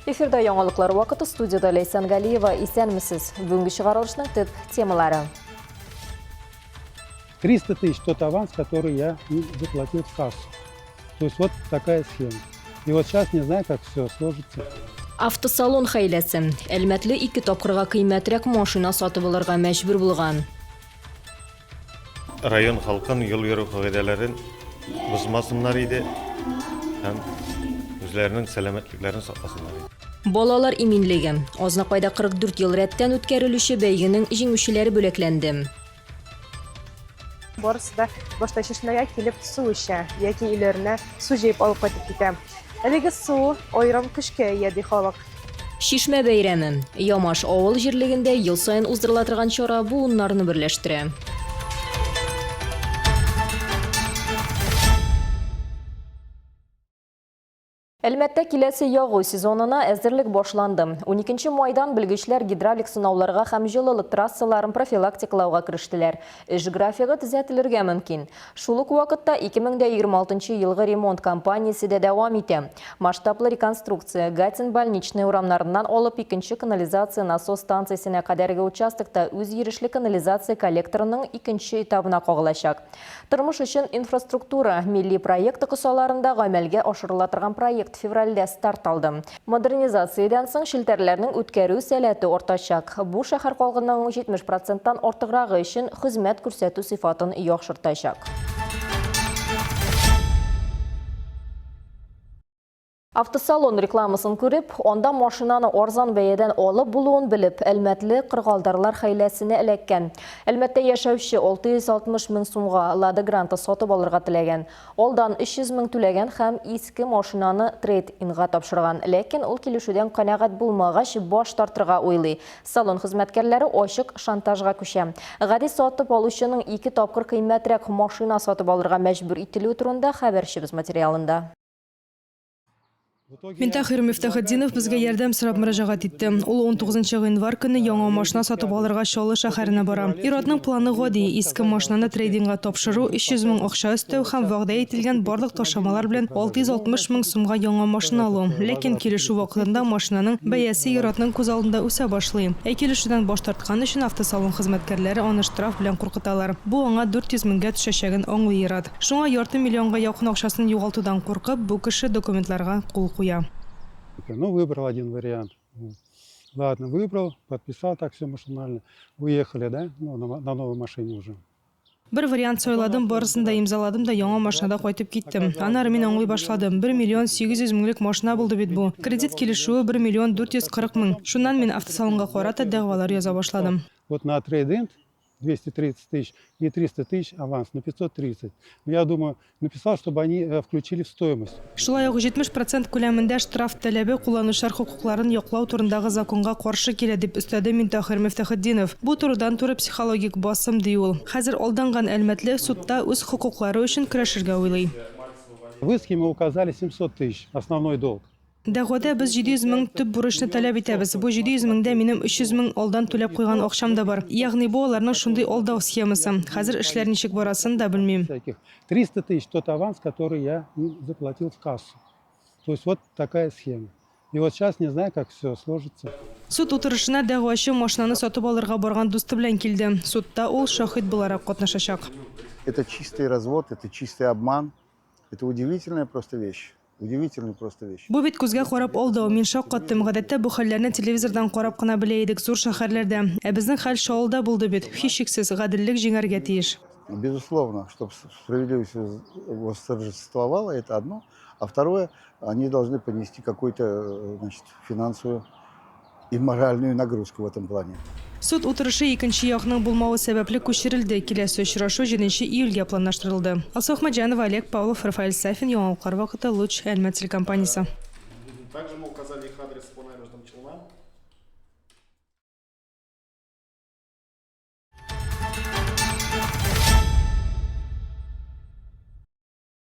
Эфирда яңалыклар вакыты студияда Ләйсән Галиева. Исәнмесез. Бүгенге чыгарылышның төп темалары. 300 тысяч тот аванс, который я заплатил в кассу. То есть вот такая схема. И вот сейчас не знаю, как все сложится. Автосалон хәйләсе. Әлмәтле ике тапкырга кыйммәтрәк машина сатып алырга мәҗбүр булган. Район халкын юл йөрү кагыйдәләрен бозмасыннар иде һәм үзләренең сәламәтлекләрен сакласыннар иде. Балалар иминлеге. Азнакайда 44 ел рәттән үткәрелүче бәйгенең җиңүчеләре бүләкләнде. Барысы да башта чишмәгә килеп су эчә яки өйләренә су җыеп алып кайтып китә. Әлеге су аерым көчкә ия, ди халык. Чишмә бәйрәме. Ямаш авыл җирлегендә ел саен уздырыла торган чара буыннарны берләштерә. Әлмәттә киләсе ягу сезонына әзерлек башланды. 12 майдан белгечләр гидравлик сынауларга һәм җылылык трассаларын профилактикалауга керештеләр. Эш графигы төзәтелергә мөмкин. Шул ук вакытта 2026 елгы ремонт кампаниясе дә дәвам итә. Масштаблы реконструкция Гатин Больничный урамнарыннан алып икенче канализация насос станциясенә кадәрге участокта үзйөрешле канализация коллекторының икенче этабына кагылачак. Тормыш өчен инфраструктура милли проекты кысаларында гамәлгә ашырыла торган проект февральдә старт алды. Модернизациядән соң челтәрләрнең үткәрү сәләте артачак. Бу шәһәр халкының 70 проценттан артыграгы өчен хезмәт күрсәтү сыйфатын яхшыртачак. Автосалон рекламасын күреп, анда машинаны арзан бәядән алып булуын белеп, әлмәтле кыргалдарлар хәйләсенә эләккән. Әлмәттә яшәүче 660 мең сумга Лада Гранта сатып алырга теләгән. Алдан 300 мең түләгән һәм иске машинаны трейд-инга тапшырган. Ләкин ул килешүдән канәгать булмагач, баш тартырга уйлый. Салон хезмәткәрләре ачык шантажга күчә. Гади сатып алучының ике тапкыр кыйммәтрәк машина сатып алырга мәҗбүр ителүе турында хәбәрчебез материалында. Минтахир Мифтахетдинов безгә ярдәм сорап мөрәҗәгать итте. Ул 19 гыйнвар көнне яңа машина сатып алырга Чаллы шәһәренә бара. Ир-атның планы гади, иске машинаны трейдингга тапшыру, 300 мең акча өстәү һәм вәгъдә ителгән барлык ташламалар белән 660 мең сумга яңа машина алу. Ләкин килешү вакытында машинаның бәясе ир-атның күз алдында үсә башлый. Ә килешүдән баш тарткан өчен автосалон хезмәткәрләре аны штраф белән куркыталар. Бу аңа 400 меңгә төшәчәген аңлый ир-ат. Шуңа ярты миллионга якын акчасын югалтудан куркып, бу кеше документларга кул куя. Ну, выбрал один вариант. Ладно, выбрал, подписал так все машинально. Уехали, да, ну, на новой машине уже. Бер вариант сайладым, барысын да имзаладым да яңа машинада кайтып киттем. Аннары мин аңлый башладым, бер миллион 800 меңлек машина булды бит бу. Кредит килешүе бер миллион 440 мең. Шуннан мин автосалонга карата дәгъвалар яза башладым. Вот на трейд-ин 230 тысяч и 300 тысяч аванс на 530. Но я думаю, написал, чтобы они э, включили в стоимость. Шулай ук 70 процент күләмендә штраф таләбе кулланучылар хокукларын яклау турындагы законга каршы килә, дип өстәде Минтахир Мифтахетдинов. Бу турыдан-туры психологик басым, ди ул. Хәзер алданган әлмәтле судта үз хокуклары өчен көрәшергә уйлый. В иске мы указали 700 тысяч, основной долг. Дәгъвада без 700 мең төп бурычны таләп итәбез. Бу 700 меңдә минем 300 мең алдан түләп куйган акчам да бар. Ягъни бу аларның шундый алдау схемасы. Хәзер эшләр ничек барасын да белмим. 300 тысяч тот аванс, который я заплатил в кассу. То есть вот такая схема. И вот сейчас не знаю, как все сложится. Суд утырышына дәгъвачы машинаны сатып алырга барган дусты белән килде. Судта ул шаһит буларак катнашачак. Это чистый развод, это чистый обман. Это удивительная просто вещь. Удивительная просто вещь. Бу бит күзгә карап алдау. Мин шаккаттым. Гадәттә бу хәлләрне телевизордан карап кына белә идек зур шәһәрләрдә. Ә безнең хәл Чаллыда булды бит. Һичшиксез, гаделлек җиңәргә тиеш. Безусловно, чтобы справедливость восторжествовала, это одно. А второе, они должны понести какую-то, э, значит, финансовую и моральную нагрузку в этом плане. Суд утырышы икенче якның булмавы сәбәпле күчерелде. Киләсе очрашу 7 июльгә планлаштырылды. Алсу Әхмәтҗанова, Олег Павлов, Рафаэль Сафин, Яңалыклар вакыты, Луч, Әлмәт телекомпаниясе. Также мы указали их адрес по набережным Челнам.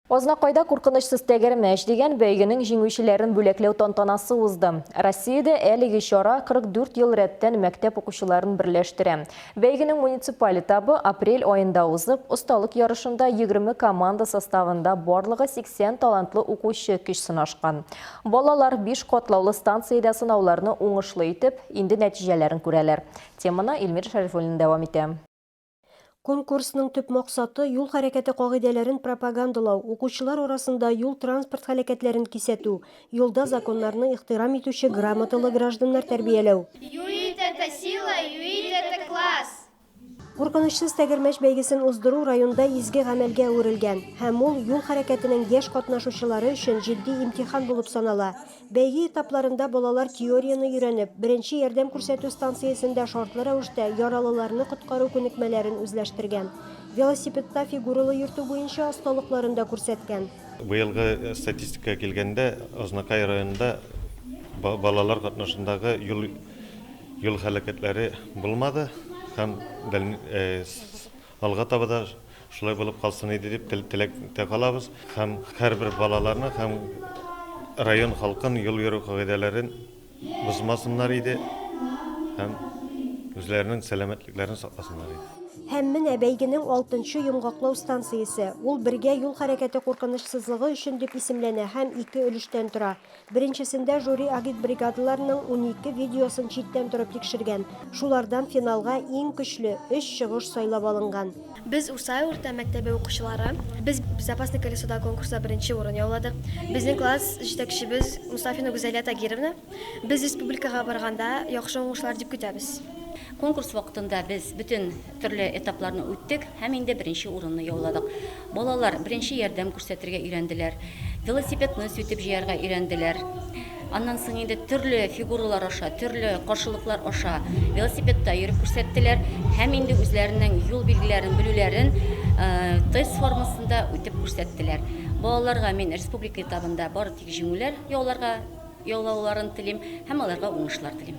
Азнакайда Куркынычсыз тәгәрмәч дигән бәйгенең җиңүчеләрен бүләкләү тантанасы узды. Россиядә әлеге чара 44 ел рәттән мәктәп укучыларын берләштерә. Бәйгенең муниципаль этабы апрель аенда узып, осталык ярышында 20 команда составында барлыгы 80 талантлы укучы көч сынашкан. Балалар биш катлаулы станциядә сынауларны уңышлы итеп, инде нәтиҗәләрен күрәләр. Теманы Илмир Шәрифуллин дәвам итә. Конкурсның төп максаты, юл хәрәкәте кагыйдәләрен пропагандалау, укучылар арасында юл-транспорт һәлакәтләрен кисәтү, юлда законнарны ихтирам итүче грамоталы гражданнар тәрбияләү. ЮИД это сила, ЮИД это класс! Куркынычсыз тәгәрмәч бәйгесен уздыру районда изге гамәлгә әверелгән һәм ул юл хәрәкәтенең яшь катнашучылары өчен җитди имтихан булып санала. Бәйге этапларында балалар теорияне өйрәнеп, беренче ярдәм күрсәтү станциясендә шартлы рәвештә яралыларны коткару күнекмәләрен үзләштергән. Велосипедта фигуралы йөртү буенча осталыкларын да күрсәткән. Быелгы статистикага килгәндә, Азнакай районында балалар катнашындагы юл юл һәлакәтләре булмады һәм Алга таба да шулай булып калсын иде дип теләктә калабыз һәм һәрбер балаларны һәм район халкын юл йөрү кагыйдәләрен бозмасыннар иде һәм үзләренең сәламәтлекләрен сакласыннар иде. Һәм менә бәйгенең алтынчы йомгаклау станциясе. Ул Бергә юл хәрәкәте куркынычсызлыгы өчен дип исемләнә һәм ике өлештән тора. Беренчесендә жюри агитбригадаларның 12 видеосын читтән торып тикшергән. Шулардан финалга иң көчле өч чыгыш сайлап алынган. Без Урсай урта мәктәбе укучылары. Без Безопасное колесода конкурста беренче урын яуладык. Безнең класс җитәкчебез Мустафина Гүзәлия Тагировна. Без республикага барганда яхшы уңышлар дип көтәбез. Конкурс вакытында без бөтен төрле этапларны үттек һәм инде беренче урынны яуладык. Балалар беренче ярдәм күрсәтергә өйрәнделәр, велосипедны сүтеп җыярга өйрәнделәр. Аннан соң инде төрле фигуралар аша, төрле каршылыклар аша велосипедта йөреп күрсәттеләр һәм инде үзләренең юл билгеләрен белүләрен тест формасында үтеп күрсәттеләр. Балаларга мин республика этабында бары тик җиңүләр яуларга яулауларын телим һәм аларга уңышлар телим.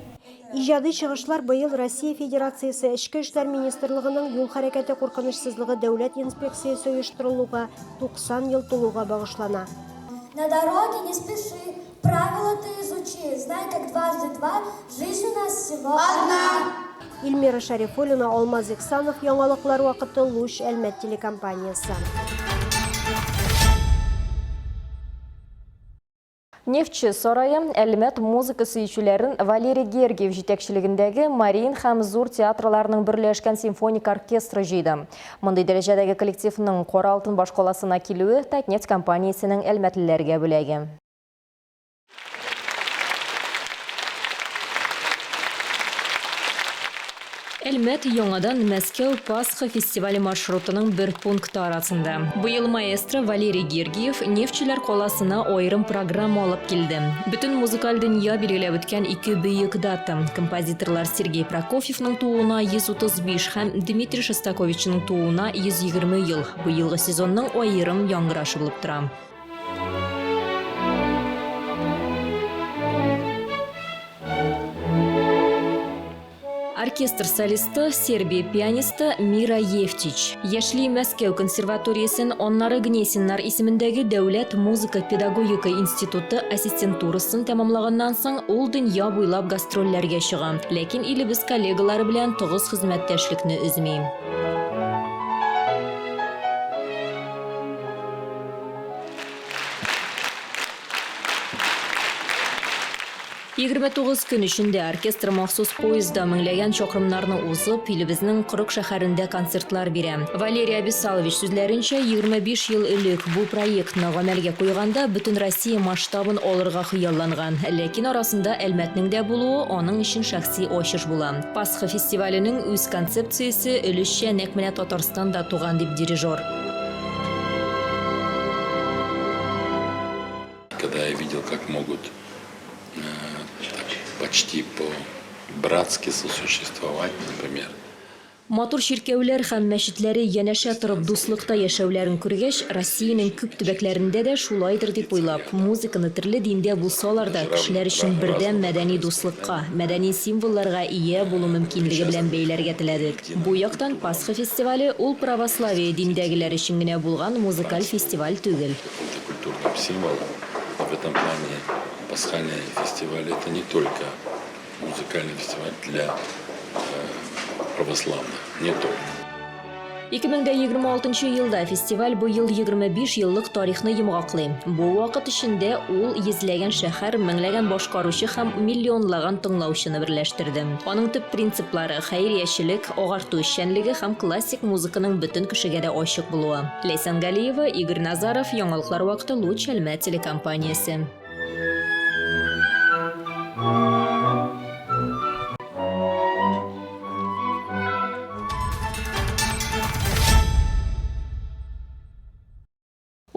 Иҗади чыгышлар быел Россия Федерациясе Эчке эшләр министрлыгының Юл хәрәкәте куркынычсызлыгы дәүләт инспекциясе оештырылуга 90 ел тулуга багышлана. На дороге не спеши, правила ты изучи, знай, как дважды два, жизнь у нас всего одна! Эльмира Шәрифуллина, Алмаз Ихсанов, Яңалыклар вакыты, Луч, Әлмәт телекомпаниясе. Нефтьче сарае Әлмәт музыка сөючеләрен Валерий Гергиев җитәкчелегендәге Мариин һәм Зур театрларының берләшкән симфоник оркестры җыйды. Мондый дәрәҗәдәге коллективның Кара алтын башкаласына килүе Татнефть компаниясенең әлмәтлеләргә бүләге. Әлмәт яңадан Мәскәү Пасха фестивале маршрутының бер пункты арасында. Быел маэстро Валерий Гергиев нефтьчеләр каласына аерым программа алып килде. Бөтен музыкаль дөнья билгеләп үткән ике бөек дата, композиторлар Сергей Прокофьевның тууына 135 һәм Дмитрий Шостаковичның тууына 120 ел, быелгы сезонның аерым яңгырашы булып тора. Оркестр солисты, Сербия пианисты Мира Евтич. Яшьли Мәскәү консерваториясен, аннары Гнесиннар исемендәге дәүләт музыка-педагогика институты ассистентурасын тәмамлаганнан соң, ул дөнья буйлап гастрольләргә чыга, ләкин илебез коллегалары белән тыгыз хезмәттәшлекне өзми. 29 көн эчендә оркестр махсус поездда меңләгән чакрымнарны узып, илебезнең 40 шәһәрендә концертлар бирә. Валерий Абисалович сүзләренчә, 25 ел элек бу проектны гамәлгә куйганда бөтенроссия масштабын алырга хыялланган. Ләкин арасында Әлмәтнең дә булуы аның өчен шәхси ачыш була. Пасха фестиваленең үз концепциясе өлешчә нәкъ менә Татарстанда туган, дип дирижер. Когда я видел, как могут э, так, почти по-братски сосуществовать, например, Матур чиркәүләр һәм мәчетләре янәшә торып дуслыкта яшәүләрен күргәч, Россиянең күп төбәкләрендә дә шулайдыр дип уйлап, музыканы төрле диндә булсалар да, кешеләр өчен бердәм мәдәни дуслыкка, мәдәни символларга ия булу мөмкинлеге белән бәйләргә теләдек. Бу яктан Пасха фестивале ул православие диндәгеләр өчен генә булган музыкаль фестиваль түгел. Каким-то культурным символом. В этом плане пасхальный фестиваль это не только музыкальный фестиваль для православных, не только. 2026 елда фестиваль быел 25 еллык тарихны йомгаклый. Бу вакыт эчендә ул йөзләгән шәһәр, меңләгән башкаручы һәм миллионлаган тыңлаучыны берләштерде. Аның төп принциплары, хәйриячелек, агарту эшчәнлеге һәм классик музыканың бөтен кешегә дә ачык булуы. Ләйсән Галиева, Игорь Назаров, Яңалыклар вакыты, Луч Әлмәт телекомпаниясе.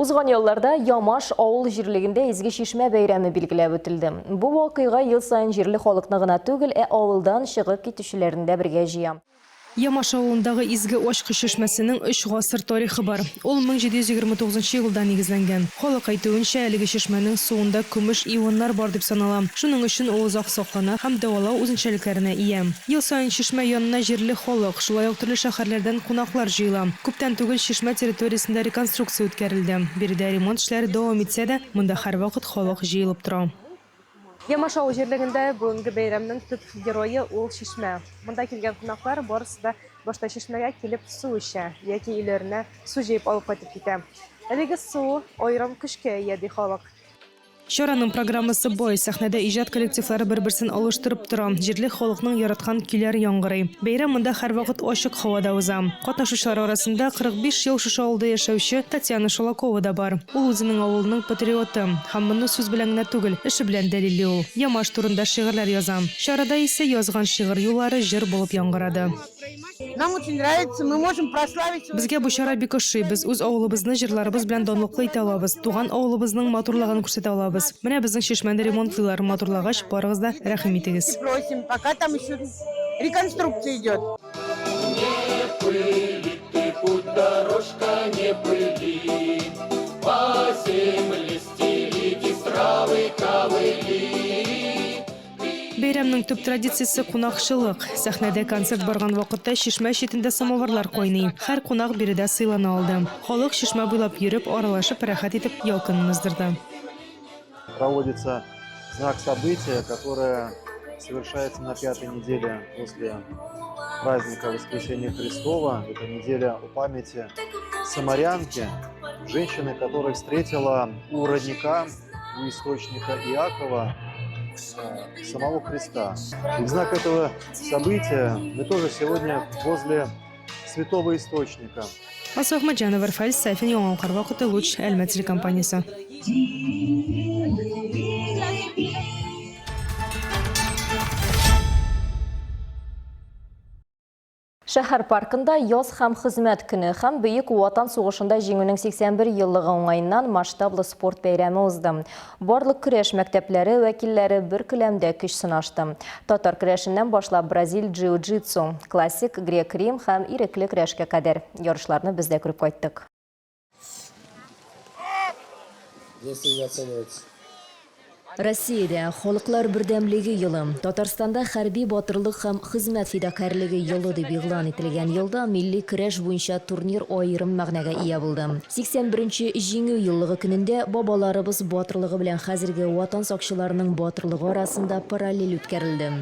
Узган елларда Ямаш авыл җирлегендә Изге Чишмә бәйрәме билгеләп үтелде. Бу вакыйга ел саен җирле халыкны гына түгел, ә авылдан чыгып китүчеләрне дә бергә җыя. Ямаш авылындагы Изге Ачкыч чишмәсенең өч гасыр тарихы бар. Ул 1729 нчы елда нигезләнгән. Халык әйтүенчә, әлеге чишмәнең суында көмеш ионнар бар дип санала. Шуның өчен ул озак саклана һәм дәвалау үзенчәлекләренә ия. Ел саен чишмә янына җирле халык, шулай ук төрле шәһәрләрдән кунаклар җыела. Күптән түгел чишмә территориясендә реконструкция үткәрелде. Биредә ремонт эшләре дәвам итсә дә, монда һәрвакыт халык җыелып тора. Ямаш авыл җирлегендә бүгенге бәйрәмнең төп герое ул чишмә. Монда килгән кунаклар барысы да башта чишмәгә килеп су эчә яки өйләренә су җыеп алып кайтып китә. Әлеге су аерым көчкә ия, ди халык. Чараның программасы бай, сәхнәдә иҗат коллективлары бер-берсен алыштырып тора, җирле халыкның яраткан көйләре яңгырый. Бәйрәм монда һәрвакыт ачык һавада уза. Катнашучылар арасында 45 ел шушы авылда яшәүче Татьяна Шулакова да бар. Ул үзенең авылының патриоты. Һәм моны сүз белән генә түгел, эше белән дәлилли ул. Ямаш турында шигырьләр яза. Чарада исә язган шигырь юллары җыр булып яңгырады. Нам очень нравится, мы можем прославить свой Безгә бу чара бик ошый. Без үз авылыбызны җырларыбыз белән данлыклы итә алабыз, туган авылыбызның матурлыгын күрсәтә алабыз. Менә безнең чишмәне ремонтлыйлар, матурлагач, барыгыз да рәхим итегез. Просим, пока там еще реконструкция идет. Не пылит ты путь, дорожка, не пыли, По земле стелитесь травы, ковыли. Бәйрәмнең төп традициясе кунакчылык. Сәхнәдә концерт барган вакытта чишмә читендә самоварлар кайный. Һәр кунак биредә сыйлана алды. Халык чишмә буйлап йөреп, аралашып, рәхәт итеп ял көнен уздырды. Проводится знак события, которое совершается на пятой неделе после праздника Воскресения Христова. Это неделя о памяти самарянки, женщины, которая встретила у родника, у источника Иакова, э, самого Христа. И в знак этого события мы тоже сегодня возле святого источника. Алсу Әхмәтҗанова, Рафаэль Сафин, Яңалыклар вакыты, Луч, Әлмәт телекомпаниясе. Шәһәр паркында Яз һәм хезмәт көне һәм Бөек Ватан сугышында Җиңүнең 81 еллыгы уңаеннан масштаблы спорт бәйрәме узды. Барлык көрәш мәктәпләре вәкилләре бер келәмдә көч сынашты. Татар көрәшеннән башлап бразил джиу-джитсу, классик грек-рим һәм ирекле көрәшкә кадәр. Ярышларны без дә күреп кайттык. Если не оценивается. Россиядә Халыклар бердәмлеге елы, Татарстанда хәрби батырлык һәм хезмәт фидакарьлеге елы дип игълан ителгән елда милли көрәш буенча турнир аерым мәгънәгә ия булды. 81 нче Җиңү еллыгы көнендә бабаларыбыз батырлыгы белән хәзерге Ватан сакчыларының батырлыгы арасында параллель үткәрелде.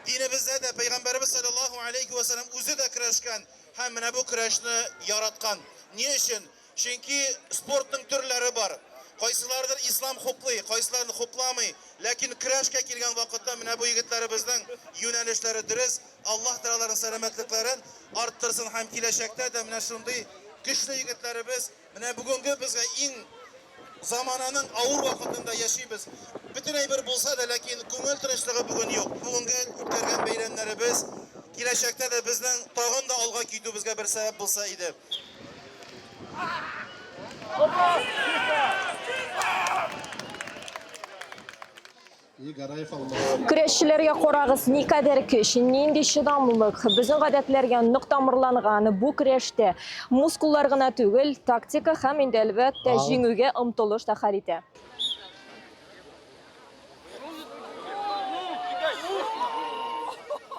Динебездә дә Пәйгамбәребез салләллаһу алейһи вә сәлләм үзе дә көрәшкән һәм менә бу көрәшне яраткан. Ни өчен? Чөнки спортның төрләре бар. Кайсылардыр ислам хуплый, кайсыларын хупламый. Ләкин көрәшкә килгән вакытта менә бу егетләребезнең юнәлешләре дөрес. Аллаһ Тәгалә аларның сәламәтлекләрен арттырсын һәм киләчәктә дә менә шундый көчле егетләребез, менә бүгенге безгә иң замананың авыр вакытында яшибез. Бөтен әйбер булса да, ләкин күңел тынычлыгы бүген юк. Бүгенге үткәргән бәйрәмнәребез киләчәктә дә безнең тагын да алга китүебезгә бер сәбәп булса иде. Көрәшчеләргә карагыз, никадәр көч, нинди чыдамлык. Безнең гадәтләргә нык тамырланган бу көрәштә мускуллар гына түгел, тактика һәм инде, әлбәттә, җиңүгә омтылыш та хәл итә.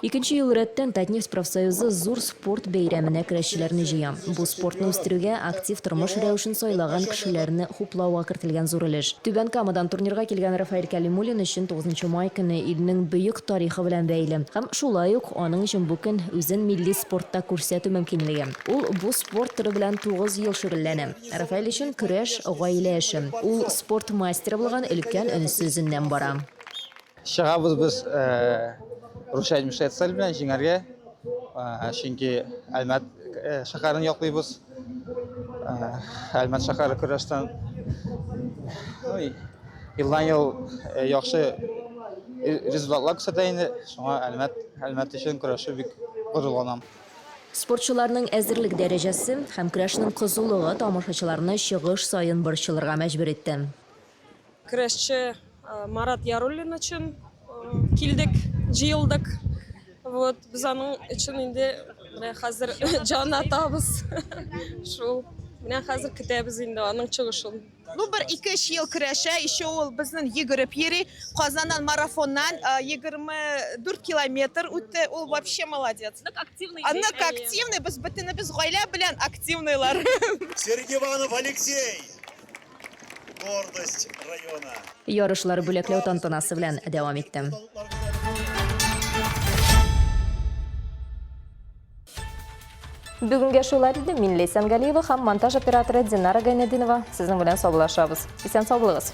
Икенче ел рәттән Татнефть профсоюзы зур спорт бәйрәменә көрәшчеләрне җыя. Бу спортны үстерүгә, актив тормыш рәвешен сайлаган кешеләрне хуплауга кертелгән зур өлеш. Түбән Камадан турнирга килгән Рафаэль Кәлимуллин өчен 9 май көне илнең бөек тарихы белән бәйле. Һәм шулай ук аның өчен бу көн үзен милли спортта күрсәтү мөмкинлеге. Ул бу спорт төре белән 9 ел шөгыльләнә. Рафаэль өчен көрәш, гаилә эше. Ул спорт мастеры булган өлкән энесе эзеннән бара. Чыгабыз без русча әйтмешли цель белән җиңәргә, чөнки Әлмәт шәһәрен яклыйбыз. Әлмәт шәһәре көрәштән елдан-ел яхшы результатлар күрсәтә инде. Шуңа Әлмәт, Әлмәт өчен көрәшү бик горурланам. Спортчыларның әзерлек дәрәҗәсе һәм көрәшнең кызулыгы тамашачыларны чыгыш саен борчылырга мәҗбүр итте. Көрәшче Марат Яруллин өчен килдек, җыелдык. Вот, без аның өчен инде менә хәзер җан атабыз. Шул. Менә хәзер көтәбез инде аның чыгышын. Ну, бер 2-3 ел көрәшә, еще ул безнең йөгереп йөри. Казаннан марафоннан 24 километр үтте. Ул вообще молодец. Нык активный. Нык активный, без бөтенебез гаилә белән активныйлар. Сергиванов Алексей, гордость района. Ярышлар бүләкләү тантанасы белән дәвам итте. Бүгенгә шулар иде. Мин Ләйсән Галиева һәм монтаж операторы Динара Гайнетдинова сезнең белән саубуллашабыз. Исән сау булыгыз.